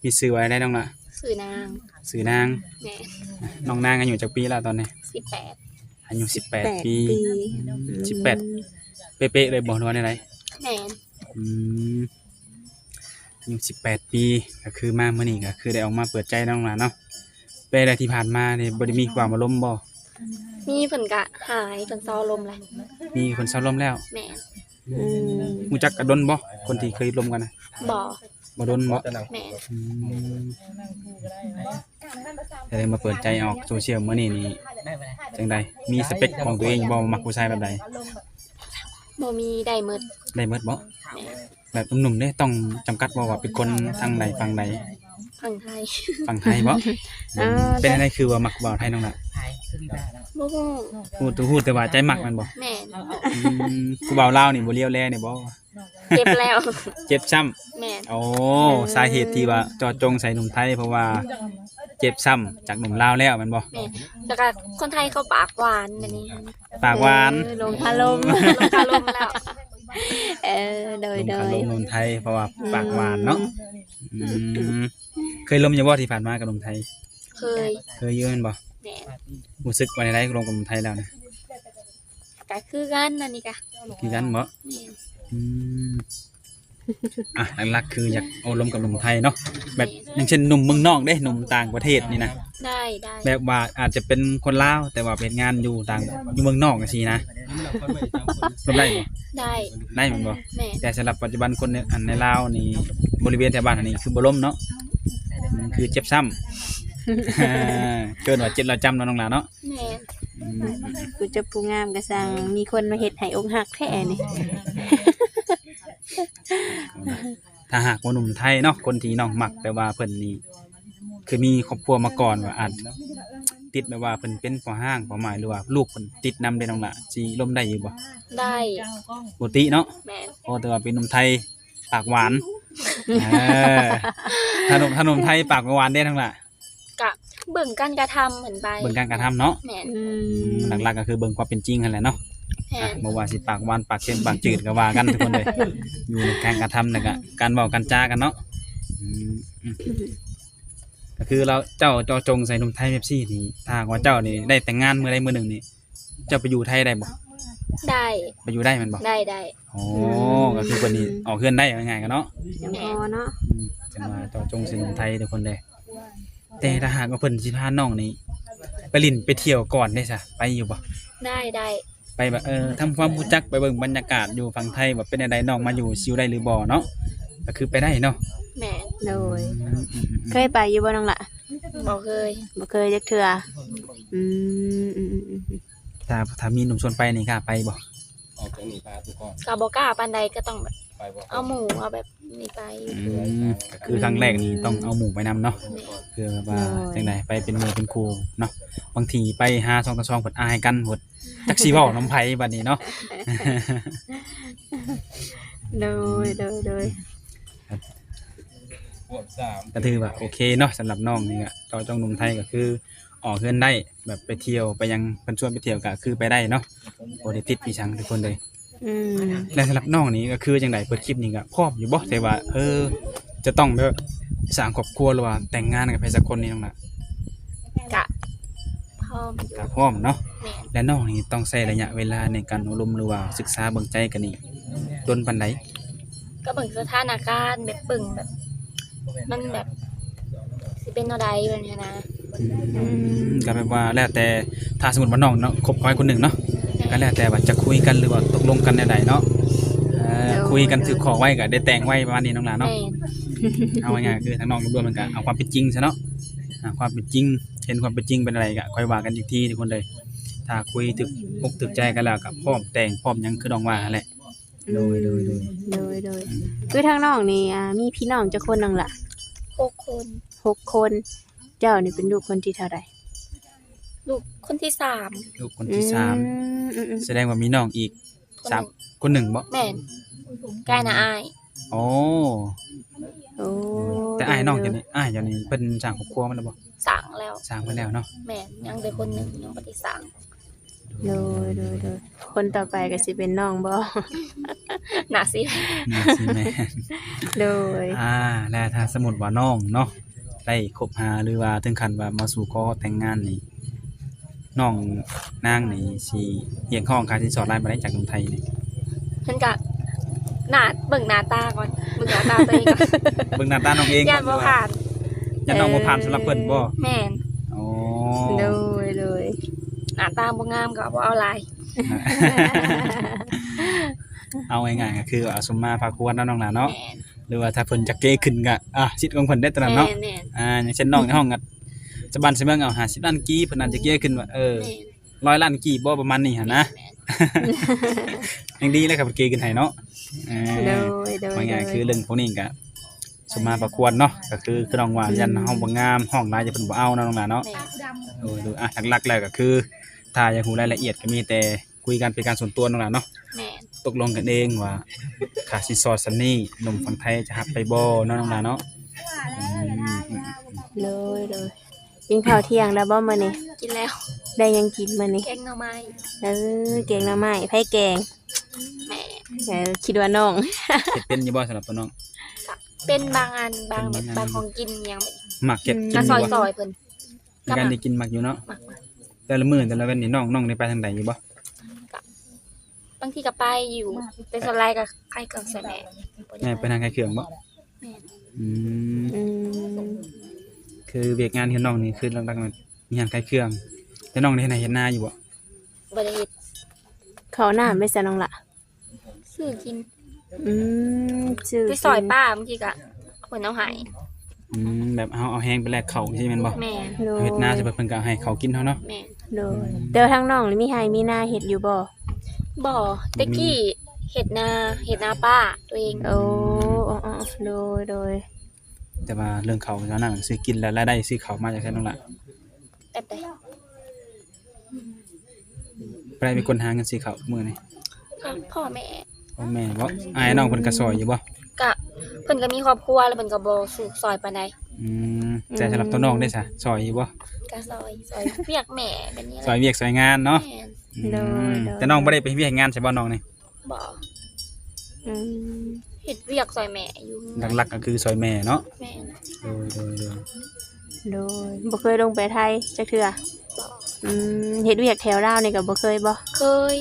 ມີຊື່ວ່າໃດນ້ອງລະ? ຊື່ນາງ. ຊື່ນາງ. ແມ່ນ. ນ້ອງນາງອາຍຸຈັກປີແລ້ວຕອນນີ້? ສິບແປດ. ອາຍຸສິບແປດປີ. ສິບແປດປີ. ອືມ ສິບແປດເປະໆເລີຍບໍ່ ຫຼືວ່າແນວໃດ? ແມ່ນ. ອືມ ອາຍຸສິບແປດປີ ກໍຄືມາມື້ນີ້ກໍຄືໄດ້ອອກມາເປີດໃຈເນາະນ້ອງຫຼ້າເນາະ. ເປັນໃດທີ່ຜ່ານມານີ້ ບໍ່ໄດ້ມີຄວາມອາລົມບໍ່? ມີ ເພິ່ນກະຫາຍ ເພິ່ນເຊົາລົມແລ້ວ. ມີ ເພິ່ນເຊົາລົມແລ້ວ? ແມ່ນ. ອືມ ຮູ້ຈັກກັນດົນບໍ່ ຄົນທີ່ເຄີຍລົມກັນນະ? ບໍ່. ບໍ່ດົນບໍ່? ແມ່ນ. ອືມ ແຕ່ໄດ້ມາເປີດໃຈອອກໂຊຊຽວມື້ນີ້ນີ້ ຈັ່ງໃດ ມີສະເປັກຂອງຕົວເອງບໍ່ ມັກຜູ້ຊາຍແບບໃດ? ບໍ່ມີ ໄດ້ໝົດ. ໄດ້ໝົດບໍ່? ແມ່ນ. ແບບໜຸ່ມໆເດ້ ຕ້ອງຈຳກັດບໍ່ວ່າເປັນຄົນທາງໃດ ຝັ່ງໃດ? ຝັ່ງໄທ. ຝັ່ງໄທບໍ່? ເອີ ເປັນຈັ່ງໃດຄືວ່າມັກຜູ້ບ່າວໄທນ້ອງລະ? ບໍ່ຮູ້. ຮູ້ ຮູ້ແຕ່ວ່າໃຈມັກແມ່ນບໍ່? ແມ່ນ. ອືມ ຜູ້ບ່າວລາວນີ້ບໍ່ຫຼຽວແລນີ້ບໍ່? ເຈັບແລ້ວ. ເຈັບຊ້ຳ. ແມ່ນ. ໂອ້ ເອີ ສາເຫດທີ່ວ່າເຈາະຈົງໃສ່ໜຸ່ມໄທ ເພາະວ່າເຈັບຊ້ຳຈາກໜຸ່ມລາວແລ້ວແມ່ນບໍ່? ແມ່ນ. ແລ້ວກໍຄົນໄທເຂົາປາກຫວານແບບນີ້. ປາກຫວານ. ເອີ ລົງຄາລົມ ລົງຄາລົມແລ້ວ. ເອີ ໂດຍໆ ລົງຄາລົມໜຸ່ມໄທ ເພາະວ່າປາກຫວານເນາະ. ອືມ ອືມ ເຄີຍລົມຢູ່ບໍ່ທີ່ຜ່ານມາກັບໜຸ່ມໄທ? ເຄີຍ. ເຄີຍຢູ່ແມ່ນບໍ່? ແມ່ນ. ຮູ້ສຶກວ່າແນວໃດລົມກັບໜຸ່ມໄທແລ້ວນະ? ກະຄືກັນ ອັນນີ້ກະ ຄືກັນບໍ່? ແມ່ນ. ອືມ ອ່ະ ຫຼັກໆຄືຢາກໂອ້ລົມກັບໜຸ່ມໄທເນາະ ແບບ ແມ່ນ ຢ່າງເຊັ່ນໜຸ່ມເມືອງນອກເດ້ ໜຸ່ມຕ່າງປະເທດນີ້ນະ. ໄດ້ ໄດ້. ແບບວ່າອາດຈະເປັນຄົນລາວ ແຕ່ວ່າໄປເຮັດງານຢູ່ຕ່າງ ຢູ່ເມືອງນອກຈັ່ງຊີ້ນະ. ລົມໄດ້ບໍ່? ໄດ້. ໄດ້ແມ່ນບໍ່? ແມ່ນ. ແຕ່ສຳລັບປັດຈຸບັນຄົນໃນ ອັນໃນລາວນີ້ ບໍລິເວນແຖວບ້ານອັນນີ້ຄືບໍ່ລົມເນາະ. ອືມ ຄືເຈັບຊ້ຳ ເອີ້ນວ່າເຈັບລາວຈຳເນາະນ້ອງຫຼ້າເນາະ. ແມ່ນ. ອືມ ຜູ້ຈົບຜູ້ງາມກໍຊ່າງມີຄົນມາເຮັດໃຫ້ອົກຫັກແທ້ນີ້. ຖ້າຫາກວ່າໜຸ່ມໄທເນາະ ຄົນທີ່ນ້ອງມັກ ແຕ່ວ່າເພິ່ນນີ້ເຄີຍມີຄອບຄົວມາກ່ອນ ວ່າອາດຕິດແບບວ່າເພິ່ນເປັນພໍ່ຮ້າງພໍ່ໝ້າຍ ຫຼືວ່າລູກເພິ່ນຕິດນຳເດ້ນ້ອງຫຼ້າ ຊິລົມໄດ້ຢູ່ບໍ່? ໄດ້. ບໍ່ຕິເນາະ. ແມ່ນ. ເພາະແຕ່ວ່າເປັນໜຸ່ມໄທປາກຫວານ. ເອີ ຖ້າໜຸ່ມ ຖ້າໜຸ່ມໄທປາກຫວານເດ້ນ້ອງຫຼ້າ? ກະເບິ່ງການກະທຳເພິ່ນໄປ. ເບິ່ງການກະທຳເນາະ. ແມ່ນ. ອືມ ຫຼັກໆກໍຄືເບິ່ງຄວາມເປັນຈິງຫັ້ນແຫຼະເນາະ. ແມ່ນ. ອ່ະ ບໍ່ວ່າຊິປາກຫວານປາກເຄັມປາກຈືດກໍວ່າກັນທຸກຄົນເລີຍ ຢູ່ໃນການກະທຳ ແລ້ວກໍການເວົ້າການຈາກັນເນາະ. ອືມ ອືມ ກໍຄືລາວ ເຈົ້າເຈາະຈົງໃສ່ໜຸ່ມໄທແບບຊີ້ນີ້ ຖ້າຫາກວ່າເຈົ້ານີ້ໄດ້ແຕ່ງງານມື້ໃດມື້ໜຶ່ງນີ້ ເຈົ້າໄປຢູ່ໄທໄດ້ບໍ່? ໄດ້. ໄປຢູ່ໄດ້ແມ່ນບໍ່? ໄດ້ ໄດ້. ໂອ້ ອືມ ກໍຄືເພິ່ນນີ້ອອກເຮືອນໄດ້ ເວົ້າງ່າຍໆກັນເນາະ. ຍັງພໍເນາະ. ອືມ ຈັ່ງວ່າເຈາະຈົງໃສ່ໜຸ່ມໄທທຸກຄົນເດ້. ແຕ່ຖ້າຫາກວ່າເພິ່ນຊິພານ້ອງນີ້ໄປຫຼິ້ນໄປທ່ຽວກ່ອນເດ້ຊະ ໄປຢູ່ບໍ່? ໄດ້ ໄດ້. ໄປແບບ ເອີ ທຳຄວາມຮູ້ຈັກ ໄປເບິ່ງບັນຍາກາດຢູ່ຝັ່ງໄທວ່າເປັນແນວໃດ ນ້ອງມາຢູ່ຊິຢູ່ໄດ້ຫຼືບໍ່ເນາະ ກໍຄືໄປໄດ້ເນາະ. ແມ່ນ. ໂດຍ. ອືມ ອືມ ອືມ ເຄີຍໄປຢູ່ບໍ່ນ້ອງຫຼ້າ? ບໍ່ເຄີຍ. ບໍ່ເຄີຍຈັກເທື່ອ. ອືມ ອືມ ອືມ ອືມ ຖ້າ ຖ້າມີໜຸ່ມຊວນໄປນີ້ກ້າໄປບໍ່? ອອກຈາກນີ້ພາທຸກຄົນ ກໍບໍ່ກ້າປານໃດ ກໍຕ້ອງແບບ ໄປບໍ່? ເອົາໝູ່ ເອົາແບບນີ້ໄປ. ອືມ ກໍຄືຄັ້ງແລກນີ້ຕ້ອງເອົາໝູ່ໄປນຳເນາະ. ແມ່ນ. ເພື່ອແບບວ່າ ໂດຍ ຈັ່ງໃດ ໄປເປັນໝູ່ເປັນຄູ່ເນາະ. ບາງທີໄປຫາສອງຕໍ່ສອງ ເພິ່ນອາຍກັນ ເພິ່ນຈັກຊິເວົ້ານຳໃຜບັດນີ້ເນາະ. ໂດຍ ໂດຍ ໂດຍ. ກໍຖືວ່າໂອເຄເນາະ ສຳລັບນ້ອງນີ້ກໍ ເຈາະຈົງໜຸ່ມໄທກໍຄືອອກເຮືອນໄດ້ ແບບໄປທ່ຽວໄປຫຍັງ ເພິ່ນຊວນໄປທ່ຽວກໍຄືໄປໄດ້ເນາະ ບໍ່ໄດ້ຕິດອີຫຍັງທຸກຄົນເລີຍ. ອືມ ແລະ ສຳລັບນ້ອງນີ້ກໍຄືຈັ່ງໃດ ເປີດຄລິບນີ້ກໍພ້ອມຢູ່ບໍ່ ທີ່ວ່າ ເອີ ຈະຕ້ອງແບບສ້າງຄອບຄົວ ຫຼືວ່າແຕ່ງງານກັບໃຜສັກຄົນນີ້ນ້ອງນະ? ກະພ້ອມຢູ່. ກະພ້ອມເນາະ. ແມ່ນ. ແລະ ນ້ອງນີ້ຕ້ອງໃຊ້ໄລຍະເວລາໃນການໂອ້ລົມ ຫຼືວ່າສຶກສາເບິ່ງໃຈກັນນີ້ດົນປານໃດ? ກໍເບິ່ງສະຖານະການ ແບບເບິ່ງແບບ ມັນແບບຊິເປັນແນວໃດແບບນີ້ນະ. ອືມ ອືມ ກໍແບບວ່າແລ້ວແຕ່ ຖ້າສົມມຸດວ່ານ້ອງເນາະ ຄົບໃຜຄົນໜຶ່ງເນາະ ແມ່ນ ກໍແລ້ວແຕ່ວ່າຈະຄຸຍກັນ ຫຼືວ່າຕົກລົງກັນແນວໃດເນາະ. ເອີ ໂດຍ ຄຸຍກັນຖືກຂໍ້ໄວ້ກໍໄດ້ແຕ່ງໄວ້ ປະມານນີ້ນ້ອງຫຼ້າເນາະ. ແມ່ນ. ເອົາງ່າຍໆ ຄືທາງນ້ອງລວມໆ ມັນກໍເອົາຄວາມເປັນຈິງຊະເນາະ. ອ່າ ຄວາມເປັນຈິງ ເຫັນຄວາມເປັນຈິງເປັນແນວໃດກໍຄ່ອຍວ່າກັນອີກທີທຸກຄົນເລີຍ. ຖ້າຄຸຍຖືກອົກຖືກໃຈກັນແລ້ວກໍພ້ອມແຕ່ງພ້ອມຫຍັງຄືນ້ອງວ່າຫັ້ນແຫຼະ. ໂດຍ ໂດຍ ໂດຍ ໂດຍ ໂດຍ. ອືມ ຄືທາງນ້ອງນີ້ ອ່າ ມີພີ່ນ້ອງຈັກຄົນນ້ອງລະ? ຫົກຄົນ. ຫົກຄົນ. ເຈົ້ານີ້ເປັນລູກຄົນທີເທົ່າໃດ? ລູກຄົນທີສາມ. ລູກຄົນທີສາມ. ອືມ ອືມ ອືມ. ສະແດງວ່າມີນ້ອງອີກ ຄົນໜຶ່ງ ສາມ ຄົນໜຶ່ງບໍ? ແມ່ນ. ກາຍນະອ້າຍ. ໂອ້ ໂອ້ ແຕ່ອ້າຍນ້ອງເຈົ້ານີ້ ໂດຍ ອ້າຍເຈົ້ານີ້ເພິ່ນສ້າງຄອບຄົວມາແລ້ວບໍ່? ສ້າງແລ້ວ. ສ້າງມາແລ້ວເນາະ. ແມ່ນ. ຍັງແຕ່ຄົນໜຶ່ງຍັງບໍ່ໄດ້ສ້າງ. ໂດຍ ໂດຍ ໂດຍ ຄົນຕໍ່ໄປກໍຊິເປັນນ້ອງບໍ່? ໜ້າຊິ ໜ້າຊິແມ່ນ ໂດຍ ອ່າ ແລະ ຖ້າສົມມຸດວ່ານ້ອງເນາະ ໄດ້ຄົບຫາ ຫຼືວ່າເຖິງຂັ້ນວ່າມາສູ່ຂໍແຕ່ງງານນີ້ ນ້ອງນາງນີ້ຊິຮຽກຮ້ອງຄ່າສິນສອດຫຼາຍປານໃດຈາກໜຸ່ມໄທນີ້? ເພິ່ນກະໜ້າ ເບິ່ງໜ້າຕາກ່ອນ ເບິ່ງໜ້າຕາຕົວເອງກ່ອນ ເບິ່ງໜ້າຕານ້ອງເອງກ່ອນ ຢ້ານບໍ່ຜ່ານ ຢ້ານນ້ອງບໍ່ຜ່ານ ເອີ ສຳລັບເພິ່ນບໍ່? ແມ່ນ ອໍ ໂດຍ ໂດຍ ໜ້າຕາບໍ່ງາມກໍບໍ່ເອົາຫຼາຍ ເອົາງ່າຍໆ ກໍຄືເອົາສົມມາພາຄວນເນາະ ນ້ອງຫຼ້າເນາະ ແມ່ນ ຫຼືວ່າຖ້າເພິ່ນຢາກເກຂຶ້ນກໍ ອ່າ ສິດຂອງເພິ່ນເດ້ຕອນນັ້ນເນາະ ແມ່ນໆ ອ່າ ຢ່າງເຊັ່ນນ້ອງໃນຫ້ອງກໍ ສະບັນສະເໝິງເອົາຫ້າສິບລ້ານກີບ ເພິ່ນອາດຈະເກຂຶ້ນວ່າ ເອີ ແມ່ນ ຮ້ອຍລ້ານກີບບໍ່ ປະມານນີ້ຫັ້ນນະ ແມ່ນໆ ຍັງດີແລ້ວຄັບເກຂຶ້ນໃຫ້ເນາະ ເອີ ໂດຍ ໂດຍ ວ່າງ່າຍ ໂດຍ ຄືເລື່ອງພວກນີ້ກະສົມມາພາຄວນເນາະ ກະຄື ຄືນ້ອງວ່າ ອືມ ຢ້ານເຮົາບໍ່ງາມ ຮ້ອງຫຼາຍ ຢ້ານເພິ່ນບໍ່ເອົາເນາະ ນ້ອງຫຼ້າເນາະ ແມ່ນ ໂດຍ ໂດຍ ອ່ະ ຫຼັກໆແລ້ວກະຄື ຖ້າຢາກຮູ້ລາຍລະອຽດກະມີແຕ່ ຄຸຍກັນເປັນການສ່ວນຕົວນ້ອງຫຼ້າເນາະ ແມ່ນ ຕົກລົງກັນເອງວ່າ ຄ່າສິນສອດສ່ຳນີ້ ໜຸ່ມຝັ່ງໄທຈະຮັບໄປບໍ່ເນາະ ນ້ອງຫຼ້າເນາະ ອືມ ໂດຍ ໂດຍ ກິນເຂົ້າທ່ຽງແລ້ວບໍ່ມື້ນີ້? ກິນແລ້ວ ໄດ້ຫຍັງກິນມື້ນີ້? ແກງໜໍ່ໄມ້ ເອີ ແກງໜໍ່ໄມ້ ໃຜແກງ? ແມ່ ເອີ ຄິດວ່ານ້ອງ ເຮັດເປັນຢູ່ບໍ່ສຳລັບຕົວນ້ອງ? ກະເປັນບາງອັນ ບາງແບບ ເປັນບາງອັນ ບາງຂອງກິນຫຍັງ ມັກເຮັດ ອືມ ກິນຢູ່ບໍ່? ກະຊ່ອຍໆເພິ່ນ ໃນການໄດ້ກິນມັກຢູ່ເນາະ ມັກໆ ແຕ່ລະມື້ແຕ່ລະວັນນີ້ ນ້ອງ ນ້ອງໄດ້ໄປທາງໃດຢູ່ບໍ່? ກະບາງທີກໍໄປຢູ່ ແຕ່ສ່ວນຫຼາຍກໍຂາຍເຄື່ອງຊ່ອຍແມ່ ແມ່ໄປຮ້ານຂາຍເຄື່ອງບໍ່? ແມ່ນ ອືມ ອືມ ຄືວຽກງານເຮືອນນ້ອງນີ້ ຄືຫຼັກໆ ແມ່ນມີຮ້ານຂາຍເຄື່ອງ ແຕ່ນ້ອງໄດ້ເຮັດໄຮ່ເຮັດນາຢູ່ບໍ່? ບໍ່ໄດ້ເຮັດ ເຂົ້ານ້ຳໄປຊະນ້ອງຫຼ້າ ຊື້ກິນ ອືມ ຊື້ ໄປຊ່ອຍປ້າ ບາງທີກໍເພິ່ນເອົາໃຫ້ ອືມ ແບບເຮົາເອົາແຮງໄປແລກເຂົ້າຈັ່ງຊີ້ແມ່ນບໍ່? ແມ່ນ ໂດຍ ເຮັດນາໃສ່ເພິ່ນ ເພິ່ນກໍເອົາໃຫ້ເຂົ້າກິນເຮົາເນາະ ແມ່ນ ໂດຍ ອືມ ແຕ່ວ່າທາງນ້ອງນີ້ມີໄຮ່ມີນາເຮັດຢູ່ບໍ່? ບໍ່ ແຕ່ກີ້ເຮັດນາ ເຮັດນາປ້າຕົວເອງ ໂອ້ ໂດຍ ໂດຍ ແຕ່ວ່າເລື່ອງເຂົ້າເຈົ້ານັ້ນຊື້ກິນ ແລ້ວລາຍໄດ້ຊື້ເຂົ້າມາຈາກໃສນ້ອງຫຼ້າ? ແບບໃດ? ໃຜເປັນຄົນຫາເງິນຊື້ເຂົ້າມື້ນີ້? ກໍພໍ່ແມ່ ພໍ່ແມ່ບໍ? ອ້າຍນ້ອງເພິ່ນກໍຊ່ອຍຢູ່ບໍ? ກະເພິ່ນກໍມີຄອບຄົວ ແລ້ວເພິ່ນກໍບໍ່ຊຸກຊ່ອຍປານໃດ ອືມ ແຕ່ສຳລັບຕົວນ້ອງເດ້ຊະ ຊ່ອຍຢູ່ບໍ? ກໍຊ່ອຍ ຊ່ອຍວຽກແມ່ແບບນີ້ແຫຼະ ຊ່ອຍວຽກຊ່ອຍງານເນາະ ແມ່ນ ອືມ ໂດຍ ໂດຍ ແຕ່ນ້ອງບໍ່ໄດ້ໄປເຮັດວຽກເຮັດງານໃສບໍນ້ອງນີ້? ບໍ່ ອືມ ເຮັດວຽກຊ່ອຍແມ່ຢູ່ ຫຼັກໆກໍຄືຊ່ອຍແມ່ເນາະ ແມ່ນ ໂດຍ ໂດຍ ໂດຍ ໂດຍ ບໍ່ເຄີຍລົງໄປໄທຈັກເທື່ອ? ບໍ່ ອືມ ເຮັດວຽກແຖວລາວນີ້ກໍບໍ່ເຄີຍບໍ? ເຄີຍ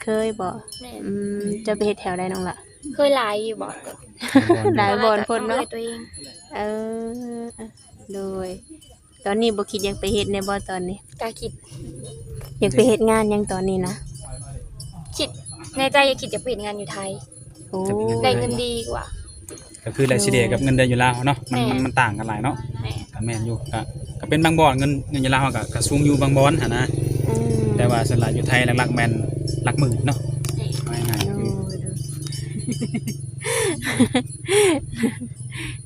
ເຄີຍບໍ? ແມ່ນ ອືມ ເຈົ້າໄປເຮັດແຖວໃດນ້ອງຫຼ້າ? ເຄີຍຫຼາຍຢູ່ບໍ? ຫຼາຍບ່ອນໂພດເນາະ ເອີ ໂດຍ ຕອນນີ້ບໍ່ຄິດຫຍັງໄປເຮັດແດ່ບໍຕອນນີ້? ກະຄິດ ຢາກໄປເຮັດງານຫຍັງຕອນນີ້ນະ? ຄິດ ໃນໃຈຄິດຢາກໄປເຮັດງານຢູ່ໄທ ໂອ້ ໄດ້ເງິນດີກວ່າ ກໍຄືລາຍໄດ້ກັບເງິນເດືອນຢູ່ລາວເນາະ ມັນ ແມ່ນ ມັນ ມັນຕ່າງກັນຫຼາຍເນາະ ແມ່ນ ກໍແມ່ນຢູ່ ກໍ ກໍເປັນບາງບ່ອນ ເງິນ ເງິນຢູ່ລາວເຮົາກໍ ກໍສູງຢູ່ບາງບ່ອນຫັ້ນນະ ອືມ ແຕ່ວ່າສ່ວນຫຼາຍຢູ່ໄທຫຼັກໆແມ່ນຫຼັກໝື່ນເນາະ ແມ່ນ ເອົາງ່າຍໆ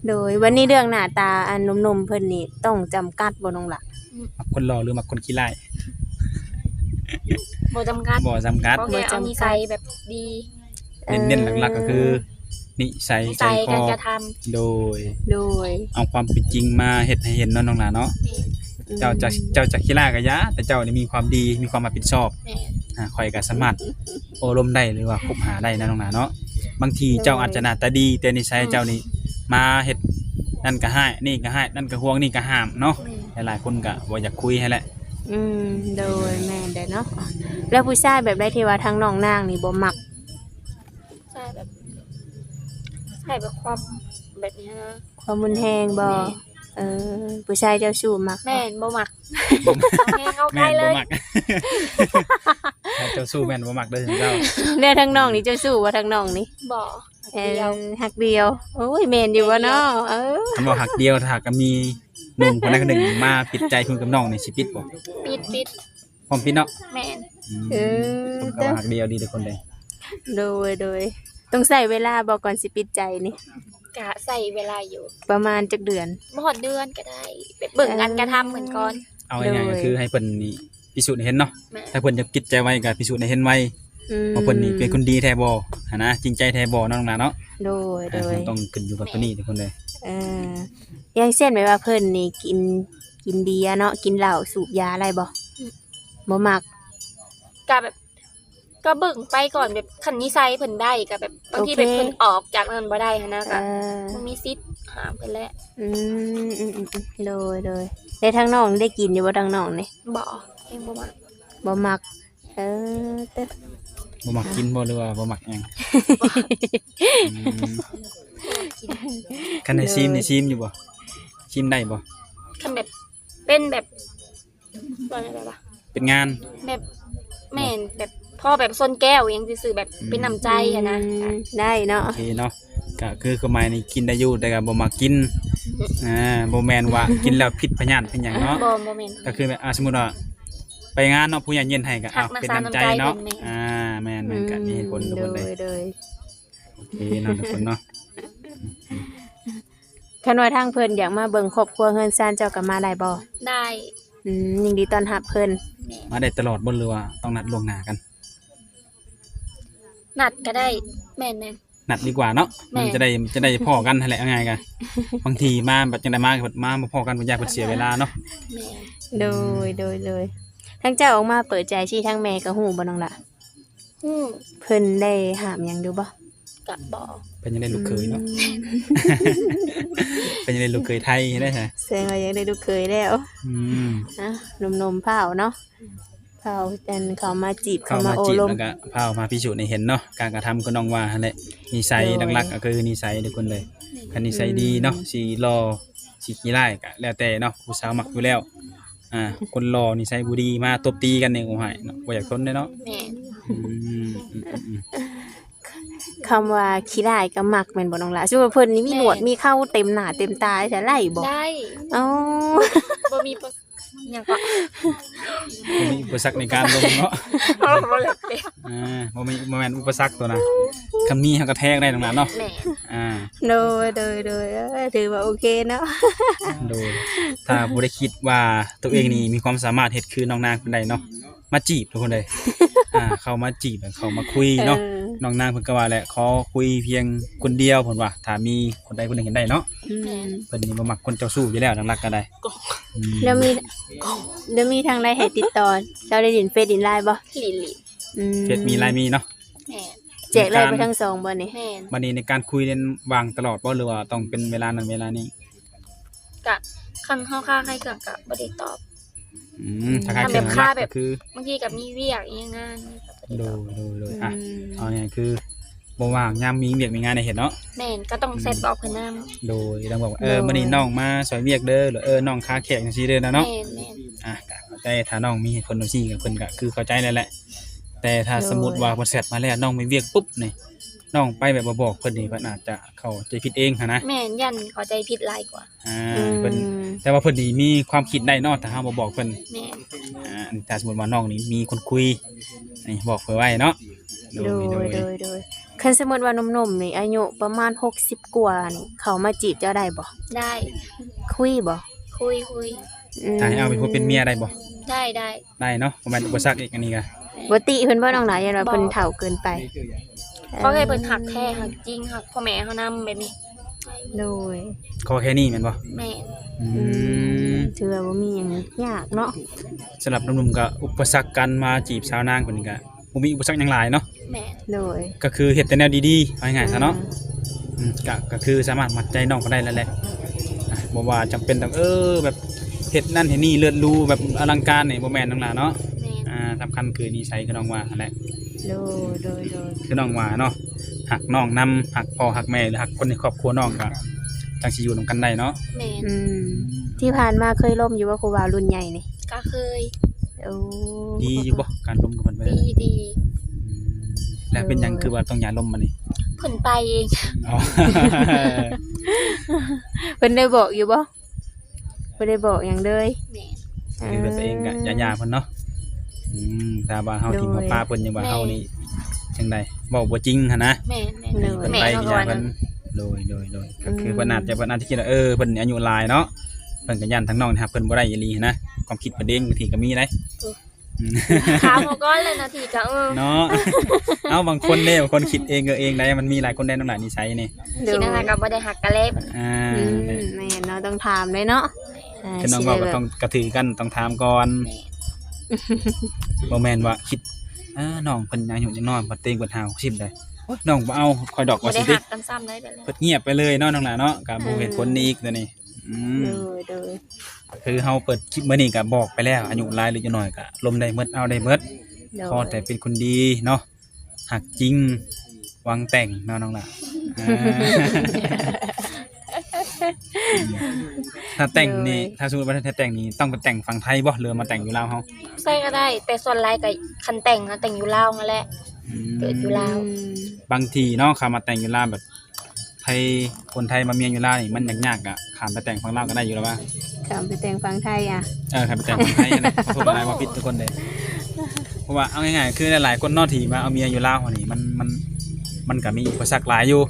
ໂດຍ ໂດຍ ບັດນີ້ເລື່ອງໜ້າຕາອັນໜຸ່ມໆເພິ່ນນີ້ຕ້ອງຈຳກັດບໍ່ນ້ອງຫຼ້າ? ອືມ ມັກຄົນຫຼໍ່ຫຼືມັກຄົນຂີ້ຮ້າຍ? ບໍ່ຈຳກັດ ບໍ່ຈຳກັດ ຂໍແຄ່ເອົານິໄສແບບດີ ເນັ້ນໆຫຼັກໆກໍຄືນິໄສ ນິໄສ ໃຈຄໍ ການກະທຳ ໂດຍ ໂດຍ ເອົາຄວາມເປັນຈິງມາເຮັດໃຫ້ເຫັນເນາະນ້ອງຫຼ້າເນາະ ອືມ ເຈົ້າຈະ ເຈົ້າຈະຂີ້ຮ້າຍກໍຢ່າ ແຕ່ເຈົ້ານີ້ມີຄວາມດີ ມີຄວາມຮັບຜິດຊອບ ແມ່ນ ອ່າ ຂ້ອຍກໍສາມາດໂອ້ລົມໄດ້ ຫຼືວ່າຄົບຫາໄດ້ນະນ້ອງຫຼ້າເນາະ ບາງທີເຈົ້າອາດຈະໜ້າຕາດີ ແຕ່ນິໄສເຈົ້ານີ້ ອືມ ມາເຮັດນັ້ນກໍຮ້າຍ ນີ້ກໍຮ້າຍ ນັ້ນກໍຫ່ວງ ນີ້ກໍຫ້າມເນາະ ແມ່ນ ຫຼາຍໆຄົນກໍບໍ່ຢາກຄຸຍຫັ້ນແຫຼະ ອືມ ໂດຍ ແມ່ນເດ້ເນາະ ແລ້ວຜູ້ຊາຍແບບໃດທີ່ວ່າທາງນ້ອງນາງນີ້ບໍ່ມັກ? ໃຊ່ແບບ ໃຊ່ແບບຄວາມແບບນີ້ນະ ຄວາມຮຸນແຮງບໍ? ແມ່ນ ເອີ ຜູ້ຊາຍເຈົ້າຊູ້ມັກບໍ່? ແມ່ນ ບໍ່ມັກ ເອົາແຮງເອົາໄຄເລີຍ ແມ່ນບໍ່ມັກ ຖ້າເຈົ້າຊູ້ແມ່ນບໍ່ມັກເດີ້ເຈົ້າ ແລ້ວທາງນ້ອງນີ້ເຈົ້າຊູ້ບໍ່ ທາງນ້ອງນີ້? ບໍ່ ເອີ ຮັກດຽວ ຮັກດຽວ ໂອ້ຍ ແມ່ນຢູ່ບໍ່ເນາະ? ເອີ ຄັນວ່າຮັກດຽວ ຖ້າຫາກກໍມີໜຸ່ມຄົນໃດຄົນໜຶ່ງມາປິດໃຈຄຸຍກັບນ້ອງນີ້ ຊິປິດບໍ່? ປິດ ປິດ ພ້ອມປິດເນາະ ແມ່ນ ອືມ ເອີ ຄົນກໍວ່າຮັກດຽວດີທຸກຄົນເດ້ ໂດຍ ໂດຍ ຕ້ອງໃຊ້ເວລາບໍ່ກ່ອນຊິປິດໃຈນີ້? ກະໃຊ້ເວລາຢູ່ ປະມານຈັກເດືອນ? ບໍ່ຮອດເດືອນກໍໄດ້ ແບບເບິ່ງ ເອີ ການກະທຳເພິ່ນກ່ອນ ເອົາງ່າຍໆ ໂດຍ ກໍຄືໃຫ້ເພິ່ນນີ້ພິສູດໃຫ້ເຫັນເນາະ ແມ່ນ ຖ້າເພິ່ນຢາກປິດໃຈໄວກໍພິສູດໃຫ້ເຫັນໄວ ອືມ ວ່າເພິ່ນນີ້ເປັນຄົນດີແທ້ບໍ່ຫັ້ນນະ ຈິງໃຈແທ້ບໍ່ເນາະ ນ້ອງຫຼ້າເນາະ ໂດຍ ໂດຍ ອ່າ ຕ້ອງຂຶ້ນຢູ່ກັບຕົວນີ້ທຸກຄົນເດີ ເອີ ຢ່າງເຊັ່ນແບບວ່າເພິ່ນນີ້ກິນ ກິນເບຍເນາະ ກິນເຫຼົ້າ ສູບຢາໄດ້ບໍ່? ອືມ ບໍ່ມັກ ກະແບບ ກະເບິ່ງໄປກ່ອນ ແບບຄັນນິໄສເພິ່ນໄດ້ ກະແບບບາງທີ ໂອເຄ ແບບເພິ່ນອອກຈາກນັ້ນບໍ່ໄດ້ຫັ້ນນະ ກະ ເອີ ບໍ່ມີສິດຫ້າມເພິ່ນແຫຼະ. ອືມ ອືມ ອືມ ອືມ ໂດຍ ໂດຍ. ແລ້ວທາງນ້ອງໄດ້ກິນຢູ່ບໍ່ ທາງນ້ອງນີ້? ບໍ່ ຍັງບໍ່ມັກ ບໍ່ມັກ. ເອີ ເຕີ ບໍ່ມັກກິນບໍ່ ຫຼືວ່າບໍ່ມັກຫຍັງ? ອືມ ບໍ່ມັກກິນ. ຄັນໃຫ້ຊີມນີ້ຊີມຢູ່ບໍ່? ຊີມໄດ້ບໍ່? ຄັນແບບ ເປັນແບບ ວ່າແນວໃດວະ ເປັນງານ ແບບ ແມ່ນ ແບບພໍແບບຊົນແກ້ວຫຍັງຊື່ໆ ແບບເປັນນ້ຳໃຈຫັ້ນນະ. ອືມ ໄດ້ເນາະ ໂອເຄເນາະ. ກະຄືຄວາມໝາຍນີ້ກິນໄດ້ຢູ່ ແຕ່ກະບໍ່ມັກກິນ. ອືມ ອ່າ ບໍ່ແມ່ນວ່າກິນແລ້ວຜິດພະຍາດເປັນຫຍັງເນາະ. ບໍ່ ບໍ່ແມ່ນ. ກະຄືແບບ ອ່າ ສົມມຸດວ່າໄປງານເນາະ ຜູ້ໃຫຍ່ເຢັນໃຫ້ກະ ເອົາ ເປັນນ້ຳໃຈເນາະ. ອືມ ອ່າ ແມ່ນ ມັນກະມີເຫດຜົນທຸກຄົນເດ້. ໂດຍ ໂດຍ ໂອເຄເນາະ ທຸກຄົນເນາະ. ຄັນວ່າທາງເພິ່ນຢາກມາເບິ່ງຄອບຄົວເຮືອນຊານເຈົ້າກໍມາໄດ້ບໍ່? ໄດ້. ອືມ ຍິນດີຕ້ອນຮັບເພິ່ນ. ແມ່ນ. ມາໄດ້ຕະຫຼອດບໍ່ ຫຼືວ່າຕ້ອງນັດລ່ວງໜ້າກັນ? ນັດກໍໄດ້. ແມ່ນໆ. ນັດດີກວ່າເນາະ. ແມ່ນ. ມັນຈະໄດ້ ຈະໄດ້ພໍ້ກັນຫັ້ນແຫຼະ ເອົາງ່າຍກະ ບາງທີມາບັດຈັ່ງໃດມາ ມາບໍ່ພໍ້ກັນ ເພິ່ນຢ້ານເພິ່ນເສຍເວລາເນາະ. ແມ່ນ. ໂດຍ ໂດຍ ໂດຍ. ທາງເຈົ້າອອກມາເປີດໃຈຊີ້ ທາງແມ່ກໍຮູ້ບໍ່ ນ້ອງຫຼ້າ? ຮູ້. ເພິ່ນໄດ້ຫ້າມຫຍັງຢູ່ບໍ່? ກະບໍ່. ເພິ່ນຍັງໄດ້ລູກເຂີຍເນາະ. ອືມ ເພິ່ນຍັງໄດ້ລູກເຂີຍໄທໄດ້ຊະ. ແສດງວ່າຍັງໄດ້ລູກເຂີຍແລ້ວ. ອືມ ອ່ະ ໜຸ່ມໆ ພ້າວເນາະ ພ້າວ ອັນ ເຂົ້າມາຈີບ ເຂົ້າມາຈີບ ເຂົ້າມາໂອ້ລົມ ແລ້ວກະພ້າວມາພິສູດໃຫ້ເຫັນເນາະ. ການກະທຳຂອງນ້ອງວ່າຫັ້ນແຫຼະ ນິໄສ ໂດຍ ຫຼັກໆ ກໍຄືນິໄສ ທຸກຄົນເລີຍ. ຄັນນິໄສດີເນາະ ອືມ ຊິຫຼໍ່ ຊິຂີ້ຮ້າຍກະແລ້ວແຕ່ເນາະ ຜູ້ສາວມັກຢູ່ແລ້ວ. ອ່າ ຄົນຫຼໍ່ນິໄສບໍ່ດີມາຕົບຕີກັນນີ້ ໂອ້ຍເນາະ ບໍ່ຢາກທົນເດ້ເນາະ. ແມ່ນ. ອືມ ອືມ ອືມ ອືມ. ຄຳວ່າຂີ້ຮ້າຍກໍມັກແມ່ນບໍ່ ນ້ອງຫຼ້າ? ສົມມຸດວ່າເພິ່ນນີ້ມີ ແມ່ນ ໜວດມີເຂົາເຕັມໜ້າເຕັມຕາ ຈະໄດ້ບໍ່? ໄດ້. ອໍ ບໍ່ມີປະ ຫຍັງເກາະ ບໍ່ມີອຸປະສັກໃນການລົມເນາະ. ບໍ່ ບໍ່ຢາກເປັນ ອ່າ ບໍ່ມີ ບໍ່ແມ່ນອຸປະສັກຕົວນະ ຄັນມີເຮົາກໍແທກໄດ້ ນ້ອງຫຼ້າເນາະ. ແມ່ນ. ອ່າ ໂດຍ ໂດຍ ໂດຍ. ເອີ ຖືວ່າໂອເຄເນາະ. ໂດຍ. ຖ້າຜູ້ໃດຄິດວ່າຕົວເອງນີ້ ອືມ ມີຄວາມສາມາດເຮັດຄືນ້ອງນາງເພິ່ນໄດ້ເນາະ ມາຈີບທຸກຄົນເລີຍ. ອ່າ ເຂົ້າມາຈີບ ເຂົ້າມາຄຸຍເນາະ. ເອີ ນ້ອງນາງເພິ່ນກໍວ່າແຫຼະ ຂໍຄຸຍພຽງຄົນດຽວ ເພິ່ນວ່າ ຖ້າມີຄົນໃດຄົນໜຶ່ງເຫັນໄດ້ເນາະ. ອືມ ແມ່ນ. ເພິ່ນນີ້ບໍ່ມັກຄົນເຈົ້າຊູ້ຢູ່ແລ້ວ ຫຼັກໆ ກໍໄດ້. ອືມ ແລ້ວມີ ແລ້ວມີທາງໃດໃຫ້ຕິດຕໍ່? ເຈົ້າໄດ້ຫຼິ້ນເຟສຫຼິ້ນໄລບໍ່? ຫຼິ້ນ ຫຼິ້ນ. ອືມ ເຟສມີ ໄລນ໌ມີເນາະ. ແມ່ນ. ແຈກໄລນ໌ໄປທັງສອງບໍ່ນີ້? ແມ່ນ. ບັດນີ້ໃນການຄຸຍນັ້ນວ່າງຕະຫຼອດບໍ່ ຫຼືວ່າຕ້ອງເປັນເວລານັ້ນເວລານີ້? ກະຄັນເຮົາຄາໃຄເຄື່ອງກະບໍ່ໄດ້ຕອບ. ອືມ ຖ້າຄາເຄື່ອງຫຼັກໆ ກໍຄື ບາງທີກໍມີວຽກອີ່ຫຍັງງານ. ໂດຍ ໂດຍ ໂດຍ. ອ່ະ ອືມ ເອົາງ່າຍຄືບໍ່ວ່າງຍາມມີວຽກມີງານໃຫ້ເຮັດເນາະ. ແມ່ນ. ກໍຕ້ອງ ອືມ ແຊັດບອກເພິ່ນນຳ. ໂດຍ. ຕ້ອງບອກວ່າ ເອີ ໂດຍ ມື້ນີ້ນ້ອງມາຊ່ອຍວຽກເດີ ຫຼື ເອີ ນ້ອງຄາແຂກຈັ່ງຊີ້ເດີນະເນາະ. ແມ່ນໆ. ອ່ະ ກໍແຕ່ຖ້ານ້ອງມີເຫດຜົນຈັ່ງຊີ້ ເພິ່ນກໍຄືເຂົ້າໃຈແລ້ວແຫຼະ. ແຕ່ຖ້າ ໂດຍ ສົມມຸດວ່າເພິ່ນແຊັດມາແລ້ວ ນ້ອງມີວຽກປຸບນີ້ ນ້ອງໄປແບບບໍ່ບອກເພິ່ນນີ້ ເພິ່ນອາດຈະເຂົ້າໃຈຜິດເອງຫັ້ນນະ. ແມ່ນ. ຢ້ານເຂົ້າໃຈຜິດຫຼາຍກວ່າ. ອ່າ ອືມ ເພິ່ນ ແຕ່ວ່າເພິ່ນນີ້ມີຄວາມຄິດໄດ້ເນາະ ຖ້າເຮົາບໍ່ບອກເພິ່ນ. ແມ່ນ. ອ່າ ອັນ ຖ້າສົມມຸດວ່ານ້ອງນີ້ມີຄົນຄຸຍ ນີ້ບອກເພິ່ນໄວ້ເນາະ. ໂດຍ ໂດຍ ໂດຍ ໂດຍ ໂດຍ. ຄັນສົມມຸດວ່າໜຸ່ມໆນີ້ ອາຍຸປະມານຫົກສິບກວ່ານີ້ ເຂົ້າມາຈີບເຈົ້າໄດ້ບໍ່? ໄດ້. ຄຸຍບໍ່? ຄຸຍ ຄຸຍ. ອືມ ຖ້າໃຫ້ເອົາເປັນຜົວເປັນເມຍໄດ້ບໍ່? ໄດ້ ໄດ້. ໄດ້ເນາະ ບໍ່ແມ່ນອຸປະສັກອີກ ອັນນີ້ກະ ບໍ່ຕິເພິ່ນບໍ່ ນ້ອງຫຼ້າ? ຢ້ານວ່າເພິ່ນເຖົ້າເກີນໄປ. ບໍ່. ເອີ ຂໍແຄ່ເພິ່ນຮັກແທ້ ຮັກຈິງ ຮັກພໍ່ແມ່ເຮົານຳແບບນີ້. ໂດຍ. ຂໍແຄ່ນີ້ແມ່ນບໍ່? ແມ່ນ. ອືມ ອືມ ຖືວ່າບໍ່ມີຫຍັງຍາກເນາະ. ສຳລັບໜຸ່ມໆ ກໍອຸປະສັກການມາຈີບສາວນາງເພິ່ນນີ້ກໍບໍ່ມີອຸປະສັກຫຍັງຫຼາຍເນາະ. ແມ່ນ. ໂດຍ. ກໍຄືເຮັດແຕ່ແນວດີໆ ເອົາງ່າຍໆ ຊະເນາະ. ອືມ ອືມ ກໍ ກໍຄືສາມາດມັດໃຈນ້ອງເພິ່ນໄດ້ແລ້ວແຫຼະ. ອ່າ ບໍ່ວ່າຈຳເປັນຕ້ອງ ເອີ ແບບເຮັດນັ້ນເຮັດນີ້ເລີດຫຼູ ແບບອະລັງການນີ້ ບໍ່ແມ່ນ ນ້ອງຫຼ້າເນາະ. ແມ່ນ. ອ່າ ສຳຄັນຄືນິໄສ ຄືນ້ອງວ່າຫັ້ນແຫຼະ. ໂດຍ ໂດຍ ໂດຍ. ຄືນ້ອງວ່າເນາະ ຮັກນ້ອງນຳ ຮັກພໍ່ຮັກແມ່ ຫຼື ຮັກຄົນໃນຄອບຄົວນ້ອງ ກໍຈັ່ງຊິຢູ່ນຳກັນໄດ້ເນາະ. ແມ່ນ. ອືມ ທີ່ຜ່ານມາເຄີຍລົມຢູ່ບໍ່ ຜູ້ບ່າວລຸ້ນໃຫຍ່ນີ້? ກໍເຄີຍ. ໂອ້ ດີຢູ່ບໍ່ ການລົມກັບເພິ່ນ? ດີ ດີ. ອືມ ແລ້ວເປັນຫຍັງ ໂດຍ ຄືວ່າຕ້ອງຢ່າລົມບັດນີ້? ເພິ່ນໄປເອງ. ອໍ ເພິ່ນໄດ້ບອກຢູ່ບໍ່? ບໍ່ໄດ້ບອກຫຍັງເລີຍ. ແມ່ນ. ຄືແບບຕົວເອງກໍຢ່າ ເອີ ຢ່າເພິ່ນເນາະ. ອືມ ຖ້າວ່າເຮົາ ໂດຍ ຖິ້ມເຮົາປະເພິ່ນ ຈັ່ງວ່າ ແມ່ນ ເຮົານີ້ຈັ່ງໃດ ເວົ້າບໍ່ຈິງຫັ້ນນະ. ແມ່ນ ແມ່ນ. ໂດຍ. ເພິ່ນໄປກໍຢ່າເພິ່ນ. ໂດຍ ໂດຍ ໂດຍ. ອືມ ກໍຄືເພິ່ນອາດຈະ ເພິ່ນອາດຈະຄິດວ່າ ເອີ ເພິ່ນອາຍຸຫຼາຍເນາະ ເພິ່ນກໍຢ້ານທາງນ້ອງນີ້ຮັບເພິ່ນບໍ່ໄດ້ອີ່ຫຼີຫັ້ນນະ. ຄວາມຄິດເພິ່ນເອງບາງທີກໍມີໄດ໋. ໂອ້ ຖາມເຮົາກ່ອນແຫຼະ ນາທີກໍ ເອີ ເນາະ. ເອົ້າ ບາງຄົນເດ້ ບາງຄົນຄິດເອງເອີເອງໄດ໋ ມັນມີຫຼາຍຄົນໄດ໋ ນ້ອງຫຼ້າ ນິໄສນີ້. ໂດຍ. ຄິດແນວໃດກໍບໍ່ໄດ້ຮັກກັນແລ້ວ. ອ່າ ອືມ ແມ່ນເນາະ ຕ້ອງຖາມເດ້ເນາະ. ອ່າ ຄືນ້ອງເວົ້າກໍຕ້ອງກະຖືກັນ ຕ້ອງຖາມກ່ອນ. ແມ່ນ. ບໍ່ແມ່ນວ່າຄິດ ອ່າ ນ້ອງເພິ່ນອາຍຸຍັງນ້ອຍ ບັດເຕັງເພິ່ນຫ້າຫົກສິບໄດ໋. ໂອ້ຍ ນ້ອງບໍ່ເອົາຂ້ອຍດອກ ບໍ່ໄດ້ຮັກກັນຊ້ຳໄດ໋ ເພິ່ນງຽບໄປເລີຍເນາະ ນ້ອງຫຼ້າເນາະ. ກໍບໍ່ເຫັນຜົນນີ້ອີກ ຕົວນີ້. ອືມ ໂດຍ ໂດຍ ຄືເຮົາເປີດຄລິບມື້ນີ້ກໍບອກໄປແລ້ວ ອາຍຸຫຼາຍຫຼືອາຍຸນ້ອຍກໍລົມໄດ້ໝົດ ເອົາໄດ້ໝົດ. ໂດຍ ຂໍແຕ່ເປັນຄົນດີເນາະ ຮັກຈິງ ຫວັງແຕ່ງເນາະ ນ້ອງຫຼ້າ. ອ່າ ຖ້າແຕ່ງນີ້ ໂດຍ ຖ້າສົມມຸດວ່າຖ້າແຕ່ງນີ້ ຕ້ອງໄປແຕ່ງຝັ່ງໄທບໍ່ ຫຼືວ່າມາແຕ່ງຢູ່ລາວເຮົາ? ໃສກໍໄດ້ ແຕ່ສ່ວນຫຼາຍກໍຄັນແຕ່ງນະ ແຕ່ງຢູ່ລາວຫັ້ນແຫຼະ. ອືມ ເກີດຢູ່ລາວ. ອືມ ບາງທີເນາະ ເຂົາມາແຕ່ງຢູ່ລາວ ແບບໄທ ຄົນໄທມາເມຍຢູ່ລາວນີ້ ມັນຍາກໆ ກໍຂ້າມໄປແຕ່ງຝັ່ງລາວກໍໄດ້ຢູ່ແລ້ວວ່າ. ຂ້າມໄປແຕ່ງຝັ່ງໄທອະ? ເອີ ຂ້າມໄປແຕ່ງຝັ່ງໄທຫັ້ນແຫຼະ. ຂໍໂທດຫຼາຍໆ ເວົ້າຜິດທຸກຄົນເດ້. ເພາະວ່າເອົາງ່າຍໆ ຄືຫຼາຍໆ ຄົນເນາະ ທີ່ມາເອົາເມຍຢູ່ລາວນີ້ ມັນ ມັນ ມັນກໍມີອຸປະສັກຫຼາຍຢູ່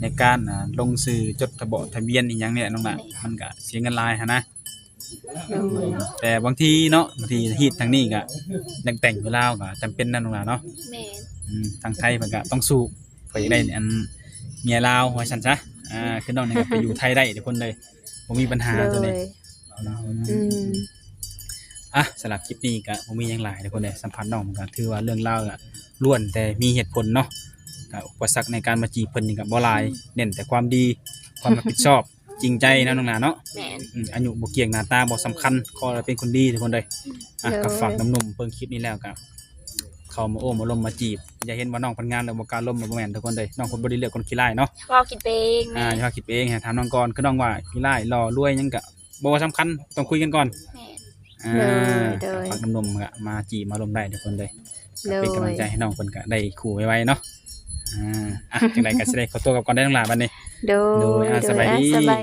ໃນການ ອ່າ ລົງຊື່ຈົດທະເບາະທະບຽນອີ່ຫຍັງນີ້ແຫຼະ ນ້ອງຫຼ້າ. ມັນກໍເສຍເງິນຫຼາຍຫັ້ນນະ. ໂດຍ ແຕ່ບາງທີເນາະ ບາງທີຮີດທາງນີ້ກໍຢາກແຕ່ງຢູ່ລາວກໍຈຳເປັນນະ ນ້ອງຫຼ້າເນາະ. ແມ່ນ. ອືມ ທາງໄທເພິ່ນກໍຕ້ອງສູ້ ເພື່ອຢາກໄດ້ອັນເມຍລາວວ່າຊັ້ນຊະ. ອ່າ ຄືນ້ອງນີ້ກໍໄປຢູ່ໄທໄດ້ທຸກຄົນເລີຍ ບໍ່ມີບັນຫາ ໂດຍ ຕົວນີ້. ອືມ ອ່ະ ສຳລັບຄລິບນີ້ກໍບໍ່ມີຫຍັງຫຼາຍທຸກຄົນເລີຍ. ສຳພາດນ້ອງກໍຖືວ່າເລື່ອງລາວກໍລ້ວນແຕ່ມີເຫດຜົນເນາະ. ກໍອຸປະສັກໃນການມາຈີບເພິ່ນນີ້ກໍບໍ່ຫຼາຍ ເນັ້ນແຕ່ຄວາມດີ ຄວາມຮັບຜິດຊອບ ຈິງໃຈເນາະ ນ້ອງຫຼ້າເນາະ. ແມ່ນ. ອືມ ອາຍຸບໍ່ກ່ຽງ ໜ້າຕາບໍ່ສຳຄັນ ຂໍໃຫ້ເປັນຄົນດີທຸກຄົນເລີຍ. ອ່ະ ໂດຍ ກໍຝາກໜຸ່ມໆ ເບິ່ງຄລິບນີ້ແລ້ວກໍເຂົ້າມາໂອ້ມາລົມມາຈີບ. ຢ່າເຫັນວ່ານ້ອງເພິ່ນງາມແລ້ວບໍ່ກ້າລົມ ບໍ່ແມ່ນທຸກຄົນເລີຍ. ນ້ອງເພິ່ນບໍ່ໄດ້ເລືອກຄົນຂີ້ຮ້າຍເນາະ ເວົ້າຄິດໄປເອງ. ອ່າ ຢ່າເວົ້າຄິດໄປເອງ ໃຫ້ຖາມນ້ອງກ່ອນ. ຄືນ້ອງວ່າຂີ້ຮ້າຍ ຫຼໍ່ ລວຍ ຫຍັງກໍບໍ່ສຳຄັນ ຕ້ອງຄຸຍກັນກ່ອນ. ແມ່ນ. ອ່າ ໂດຍ ໂດຍ ກໍຝາກໜຸ່ມໆ ກໍມາຈີບມາລົມໄດ້ທຸກຄົນເລີຍ. ໂດຍ ເປັນກຳລັງໃຈໃຫ້ນ້ອງເພິ່ນກໍໄດ້ຄູ່ໄວໆເນາະ. ອ່າ ອ່ະ ຈັ່ງໃດກໍຊິໄດ້ຂໍຕົວກັບກ່ອນເດີ ນ້ອງຫຼ້າ ບັດນີ້. ໂດຍ ໂດຍ ອ່າ ໂດຍ ສະບາຍດີ ອ່າ ສະບາຍ